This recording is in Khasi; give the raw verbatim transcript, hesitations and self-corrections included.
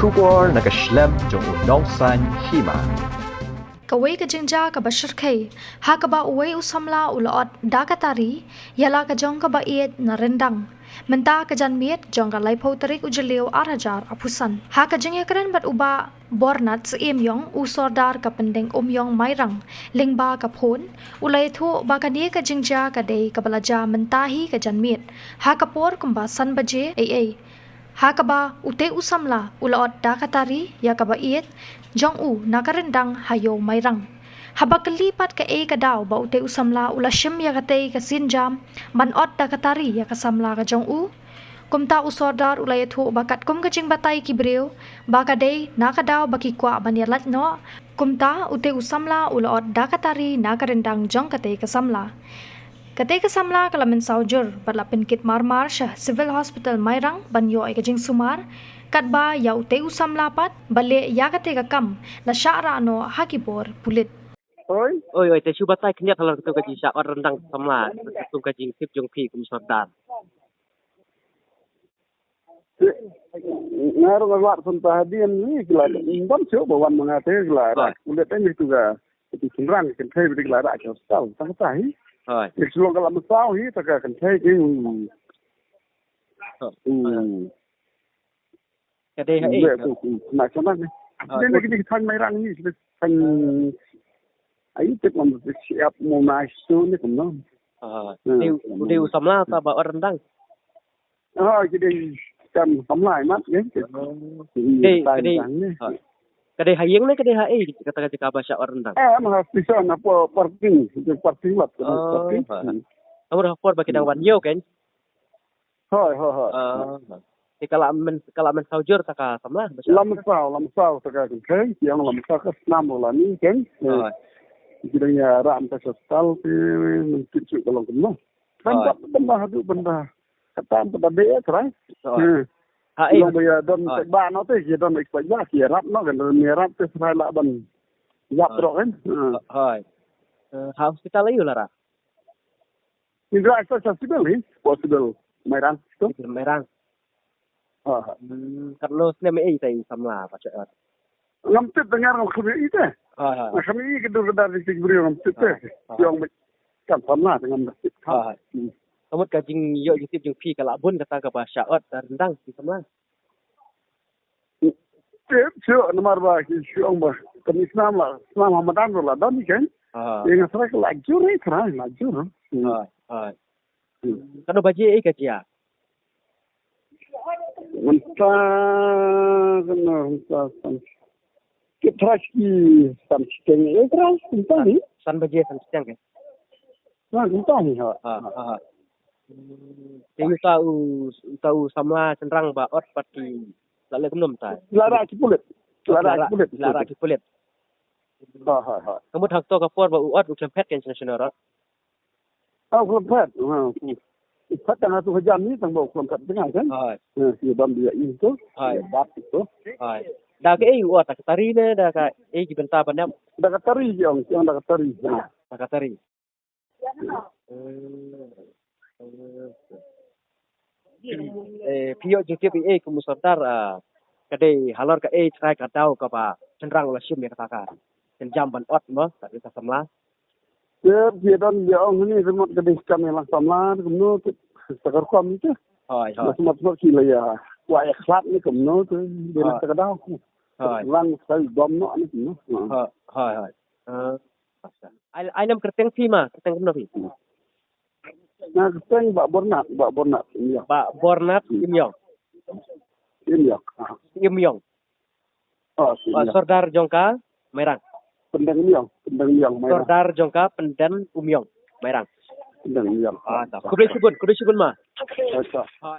Khubor na ka shlem jong u Nongsaiñ Hima. Kawei ka jingjia kaba shyrkhei, ha kaba uwei u samla u la ot da ka tari ïa la ka jong kaba ïeit na ryndang. Mynta ka janmiet jong ka laiphew tarik u Jylliew ar hajar arphew san, ha ka jingïakren bad u Bah Bornat Syiemiong, u Sordar ka Pyndengumiong Mairang, lyngba ka phone, u la ïathuh ba kane ka jingjia ka dei kaba la jia mynta hi ka janmiet, ha ka por kumba san baje eiei, ha kaba utei u samla u la ot da ka tari ïa kaba ïeit jong u na ka ryndang ha Ïew Mairang. Haba kylli pat kaei ka daw ba utei u samla u la shim ïa katei ka sienjam ban ot da ka tari ïa ka samla ka jong u, kumta u Sordar u la ïathuh ba katkum ka jingbatai ki briew ba ka dei na ka daw ba ki kwah ban ïalait noh, kumta utei u samla u la ot da ka tari na ka ryndang jong katei ka samla. Katei ka samla ka la mynsaw jur bad la pynkit marmar sha Civil Hospital Mairang ban ïoh ïa ka jingsumar, katba ïa utei u samla pat ba leh ïa katei ka kam la shah rah noh ha ki bor pulit. Oi. Oi, oi, te shu batai khyndiat halor katei ka jingshah ot ryndang samla, katei ka jingtip jong phi kum u Sordar. Nga ruh nga lap shen ta hadien ni, ki la, hmm, bam shuh ba wan ma nga te, ki la, ah, rak kulit ni tu ka, tu Sumrang, kan thei bi la rak ka hospital, ta ta hi. Hoi. Ni shu long ka la mynsaw hi, ta ka kan thei ki, hmm. Oh, hmm. Ka dei ha ei? Ka dei ha ei? Hoi. Ni, ni, ni, thaiñ Mairang ni, thaiñ, ai, tip ngam siap mo na shu ni kumno. Hoi. Hmm. Dei, dei u samla ta ba ot ryndang. Oh, ki dei kam samla mat, eh. Oh. Hmm, dei, ka dei, ha. Ka dei ha ïing ne ka dei ha ei, kata ka jaka ba shah ot ryndang? Eh, ma ha station, ha por-, parking, parking lot, oh, parking. Ha. Hmm. Ka mut ha por ba ki dang wan ïew, kan? Hoi, hoi, hoi. Ah, ha. Te ka la myn-, ka la mynsaw jur ta ka samla, ba shah? La mynsaw, la mynsaw ta ka, kan, kan, ïa la mynsaw ka snam la ni, kan. Eh, hoi. Ki dang ïa ram ta ka hospital, te, mynta shu ka long kumno. Hoi. Ban da, ban da haduh, ban da. Kata ban da dei, eh, trai. Hoi. Hmm. Ha, eh. Long ba ïa don, hoi, peit ba noh te, ïa don peit ba, ïa rap noh kan, ïa rap te trai lah ban ïap, hoi, troh kan. Hmm. Hoi. Eh, ha hospital aïu la rah? Ni rah sa, sa Civil ni, ha Civil Mairang tu. Civil Mairang. Ha, ha. Hmm, katno snem ei te i samla ba shah ot? Ngam tip, nga ngam khmih ei te. Ha, ha. Ngam khmih ei ka dur ka dar jong ki briew, ngam tip te. Ha, ha. Ïong ba kam samla te ngam tip. Ha, ha. Hmm. Ka mut ka jingïoh jingtip jong phi ka la bun kata kaba shah ot da ryndang ki samla? Tip shuh namar ba ki shu ong ba ka mi snam la, snam ha madan ruh la don kan. Ha. Ïa nga trai ka la jur, eh, trai la jur. Hmm. Hoi, hoi. Hmm. Katno baje ei ka jia? Mynta katno, mynta san. Ki trai ki san shiteng, eh, trai mynta ni. San baje san shiteng, eh? Na, kumta hi, ha. Ha, ha, ha. Hmm. Te uta u, uta u samla shynrang ba ot pat ki la leh kumno mynta? La rah ki pulit. La rah ki pulit. La rah ki pulit. Ha, ha, ha. Ka mut ha kato ka por ba u ot u khlem phet kan shano shano ruh? Ha, u khlem phet. Ha, u phet tang ha tu hajan ni tang ba u khlem phet tang kan? Ha. Ha, ki bam dia i tu. Ha. Ki bat tu. Ha. Da kaei u ot, da ka tari ne da kaei ki bynta ban ïap? Da ka tari ki ong, ki ong da ka tari. Ha. Da ka tari. Eh, phi ïoh jingtip ei ei kum u Sordar, ah, ka dei halor kaei trai ka daw kaba shynrang u la shim ïa kata ka sienjam ban ot mo, ka dei ka samla. Te phi don ïa ong ni, te mut ka dei skam ïa la samla kumno te, ta ka rukom te. Hoi, hoi. Ba smat smat ki la ïa kwah ïa khlad ni kumno te, dei na ta ka daw. Hoi. Lang sai bom no ni kumno. Hoi, hoi, hoi. Ah. Ai, ai nam kyrteng phi ma, kyrteng kumno phi? Nga kyrteng Bah Bornat, Bah Bornat Syiemiong. Bah Bornat Syiemiong. Syiemiong. Ah. Syiemiong. Oh, Syiemiong. Sordar jong ka Mairang. Pyndengumiong, Pyndengumiong Mairang. Sordar jong ka Pyndengumiong Mairang. Pyndengumiong. Ah, ta. Khublei shibun, khublei shibun ma. Acha.